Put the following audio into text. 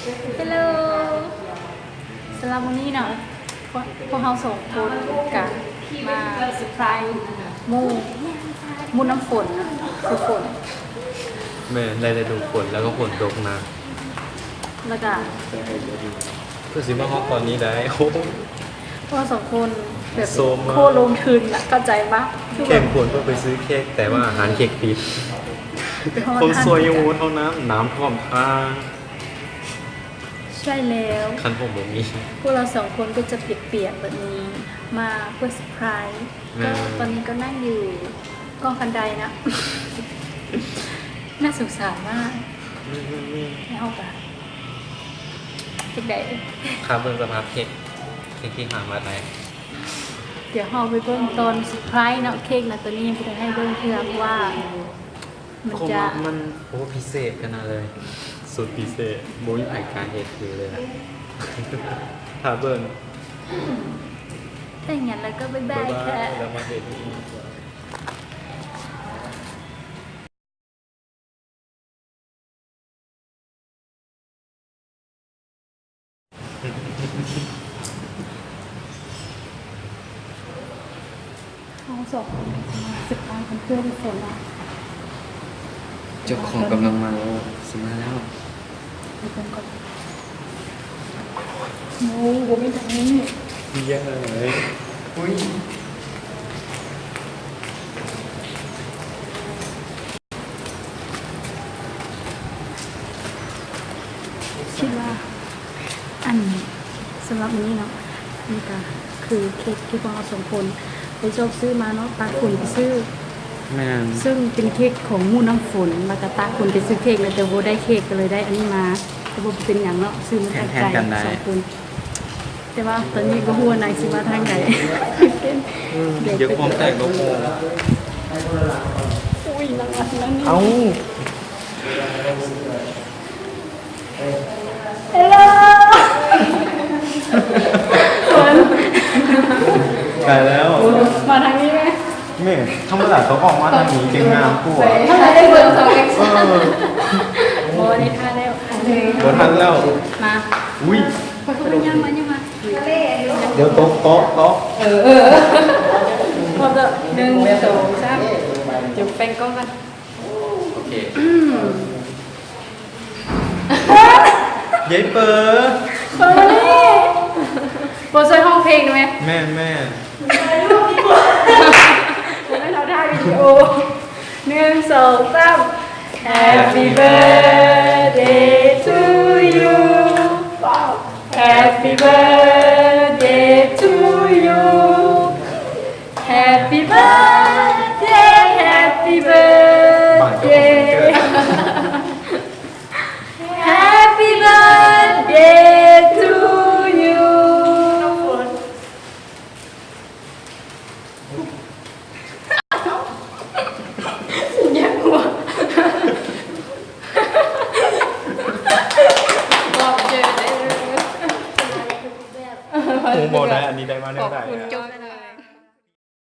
ເຮລໂລ ສຳລັບມື້ນີ້ເນາະ ພວກ ພວກເຮົາສອງຄົນກະມາເຊີໄພຣສ໌ໝູ່ ໝູ່ນ້ຳຝົນ ຄືຝົນ ແມ່ນ ໄດ້ລະດູຝົນ ແລ້ວກໍຝົນຕົກໜັກ ແລ້ວກະ ຄືຊິມາຮອດຕອນນີ້ໄດ້ ໂອ້ ພວກເຮົາສອງຄົນແບບໂຄດລົງທຶນນະ ເຂົ້າໃຈປະ? ເຂັ້ມຂຸ້ນເພື່ອໄປຊື້ເຄ້ກ ແຕ່ວ່າຮ້ານເຄ້ກປິດ ໄປຮອດຮ້ານ ຄົນຊ່ວຍຢູ່ເທົ່ານັ້ນ ນ້ຳຖ້ວມທາງ. ໃຊ່ແລ້ວ ຄັນຜົມບໍ່ມີ ພວກເຮົາສອງຄົນກໍຈະປຽກໆແບບນີ້ ມາເພື່ອເຊີໄພຣສ໌ ແມ່ນ ກໍຕອນນີ້ກໍນັ່ງຢູ່ກ້ອງຄັນໄດນະ ໜ້າສົງສານມາກ ແມ່ນໆໆ ແລ້ວເຮົາກະ ຈັ່ງໃດ ຖ້າເບິ່ງສະພາບເຄ້ກ ເຄ້ກທີ່ຫາມາໄດ້ ດຽວເຮົາໄປເບິ່ງຕອນເຊີໄພຣສ໌ເນາະ ເຄ້ກນະ ຕອນນີ້ຍັງບໍ່ໄດ້ໃຫ້ເບິ່ງເທື່ອ ເພາະວ່າ ມັນຈະ ຂອງມັນ ມັນ ໂອ້ ພິເສດຂະໜາດເລີຍ ສຸດພິເສດ ບໍ່ມີໃຜກ້າເຮັດຄືເລີຍ ຖ້າເບິ່ງ ຖ້າຢ່າງນັ້ນແລ້ວກໍບາຍບາຍ ບາຍບາຍ ແລ້ວມາເຮັດອີກ. ເຮົາສອງຄົນກໍຊິມາເຊີໄພຣສ໌ເພື່ອນໆເນາະ ເຈົ້າຂອງກຳລັງມາແລ້ວ ຊິມາແລ້ວ ໄປເບິ່ງກ່ອນ ໂອ້ ບໍ່ແມ່ນທາງນີ້ ມີຢ່າງນັ້ນເລີຍ ອຸ້ຍ. ຄິດວ່າ ອັນ ສຳລັບມື້ນີ້ເນາະ ນີ້ກະຄືເຄ້ກທີ່ພວກເຮົາສອງຄົນໄປຊອກຊື້ມາເນາະ ຕາກຝົນໄປຊື້ ແມ່ນ ເຊິ່ງເປັນເຄ້ກຂອງໝູ່ນ້ຳຝົນ ແລ້ວກະຕາກຝົນໄປຊື້ເຄ້ກ ແລ້ວແຕ່ບໍ່ໄດ້ເຄ້ກ ກໍເລີຍໄດ້ອັນນີ້ມາ ແຕ່ບໍ່ເປັນຫຍັງເນາະ ຊື້ມາແທນກັນໄດ້ ສອງຄົນ. ແຕ່ວ່າຕອນນີ້ບໍ່ຮູ້ວ່ານາງຊິມາທາງໃດ ອືມ ດຽວຄວາມແຕກບໍ່ພໍ ອຸ້ຍ ນາງອັດນັ້ນ ເອົ້າ ເຮລໂລ ຕາຍແລ້ວ ມາທາງນີ້ແມ ແມ່ນ ທຳມະດາຕ້ອງອອກມາທາງນີ້ຈຶ່ງງາມກວ່າ ເອີ ບໍ່ໄດ້ທ່າແລ້ວ ບໍ່ທັນແລ້ວ ມາ ອຸ້ຍ ຄ່ອຍໆ ຍ່າງມາ ຍ່າງມາ ດຽວຕົກ ຕົກ ຕົກ ເອີ ເອີ ເອີ ພ້ອມແລ້ວ ໜຶ່ງ ສອງ ສາມ ຈຸບແປງກ້ອງກ່ອນ ໂອເຄ ອືມ ຍາຍເປີ ເປີນີ້ ບໍ່ຊ່ວຍຮ້ອງເພງໄດ້ໄໝ? ແມ່ນໆ ບໍ່ແມ່ນ ເຮົາຖ່າຍວິດີໂອ ໜຶ່ງ ສອງ ສາມ Happy birthday to you Happy birthday to you Happy birthday Happy birthday Happy birthday to you ຮູ້ບໍ່ໄດ້ ອັນນີ້ໄດ້ມາແນວໃດ?